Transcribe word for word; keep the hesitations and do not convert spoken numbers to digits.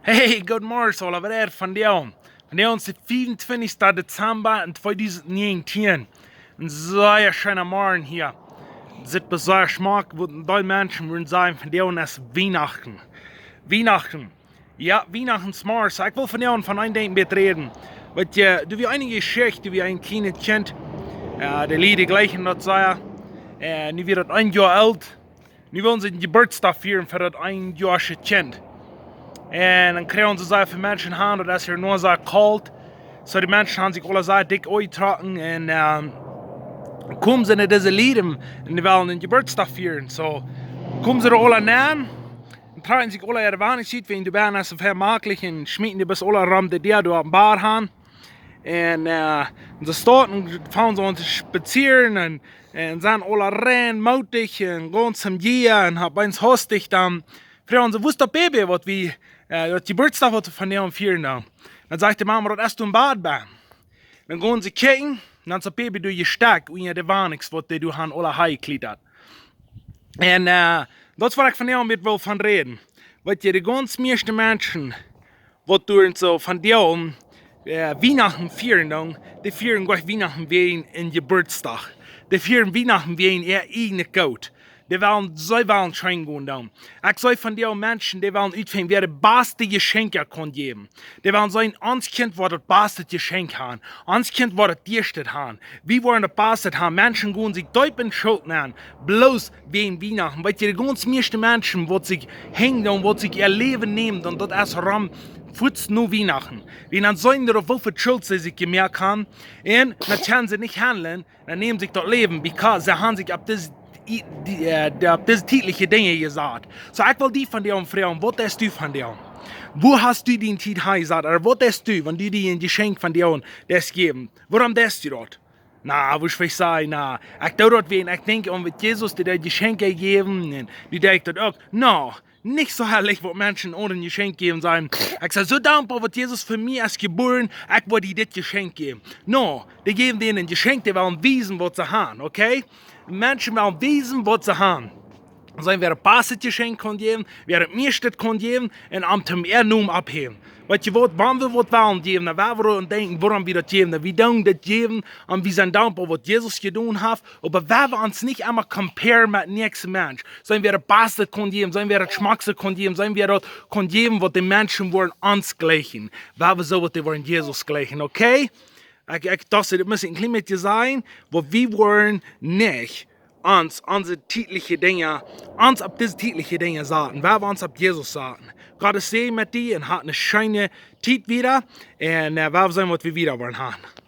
Hey, goodemorjes aula, waut es vondoag? Vondoag es de fiefuntwintichste Dezemba en tweedusent näajentieen. Een sea scheena Morjen hia. Sitt sea schmock, waut een Deel Menschen wudden sajen, vondoag es Wienachten. Wienachten. Jo, Wienachten es morjen. Ekj well vondoag von een Dinkj bät räden. Weetst, doa wia eene Jeschicht, doa wia een kjlienet Kjint. Jo, de Lied jlikjen daut sea. Jo, nu wia daut een Joa oolt. Nu wullen see dän Jeburtsdach fieren fa daut een Joa oolet Kjint. Un dan kjrieejen see sea väl Menschen han, daut es hia noch sea kolt. Soo, de Menschen han sikj aula sea dikj aunjetrocken un, ähm, komen see no dise Lied un dee wellen dän Jeburtsdach fieren. Soo, komen see doa aula nenn un trakjen sikj aula äare Wanichs ut, wiels doa benen es soo väl maklich un schmieten dee bloos aula rom de Däa doa opp dän Bar han. Un, äh, un see stonen un fangen soo aun to spazieren un, un sent aula rein mootich un gaunz em Däa un opp eemol hastich dan froagen see: "Wua es daut Baby, waut wie, äh, daut Jeburtsdach, waut wie vondoag fieren dan?" Dan sajcht de Mama: "Daut es doa em Bad benen." Dan gonen see kjikjen, dan es daut Baby doa jestakjt unja de Wanichs, waut dee doa han aula hanjekjliedat. Un, äh, daut es waut ekj vondoag met well von räden. Weetst, de gaunz mieeschte Menschen, waut doa soo vondoag, äh, Wienachten fieren dan, dee fieren nich Wienachten wäajen een Jeburtsdach. Dee fieren Wienachten wäajen äa ieejnet Goot. Dee wellen, see wellen scheen gonen dan. Ekj see vondoag Menschen, dee wellen utfinjen, wäa daut baste Jeschenkj kaun jäwen. Dee wellen sajen: "Ons Kjint woat daut baste Jeschenkj han. Ons Kjint woat daut dieeschte han. Wie woaren daut baste han." Menschen gonen sikj deep en Schult nenn, bloos wäajen Wienachten. Weetst, de gaunz mieeschte Menschen, waut sikj henjen un waut sikj äa Läwen nämen, un daut es rom fuaz no Wienachten. Wiels dan seenen see, woo väl Schult see sikj jemoakt han. Un dan kjennen see nich haundlen, dan nämen see sikj daut Läwen, because see han sikj opp dise, die, äh, dee, opp dise tietliche Dinja jesat. Soo, ekj well die vondoag froagen: Waut deist du vondoag? Wua hast du diene Tiet hanjesat? Ooda waut deist du, wan du die een Jeschenkj vondoag deist jäwen? Wuarom deist du daut? Na, woo saul ekj sajen, na, ekj doo daut wäajen ekj denkj aun waut Jesus, dee daut Jeschenkj jejäft, un nu denkj ekj daut uk. Na, nich soo heillich, waut Menschen aundre Jeschenkj jäwen, sajen: "Ekj sie soo dankboa, waut Jesus fa mie es jebuaren, ekj well die dit Jeschenkj jäwen." Na, dee jäwen dän een Jeschenkj, dee wellen wiesen, waut see han, okay? Menschen wellen wiesen, waut see han. Seenen, wäa daut baste Jeschenkj kaun jäwen, wäa daut mieeschte kaun jäwen, un am toom äaren Nomen opphäwen. Weetst waut, wan wie waut wellen jäwen, dan woa wie doaraun denkjen, wuarom wie daut jäwen. Dan wie doonen daut jäwen, un wie sent dankboa, waut Jesus jedonen haft. Oba woa wie ons nich emma comparen met dän näakjsten Mensch. Seenen, wäa daut baste kaun jäwen, seenen, wäa daut schmockste kaun jäwen, seenen, wäa daut kaun jäwen, waut de Menschen woaren ons jlikjen. Woa wie soo waut dee woaren Jesus jlikjen, okay? Ekj, ekj docht, daut mott een kjlien bät sennen, waut wie woaren nich ons, onse tietliche Dinja, ons opp dise tietliche Dinja saten, woa wie ons opp Jesus saten. Gott es sea met die un hab eene scheene Tiet wieda. Un, äh, woa wie seenen, waut wie wieda woaren han.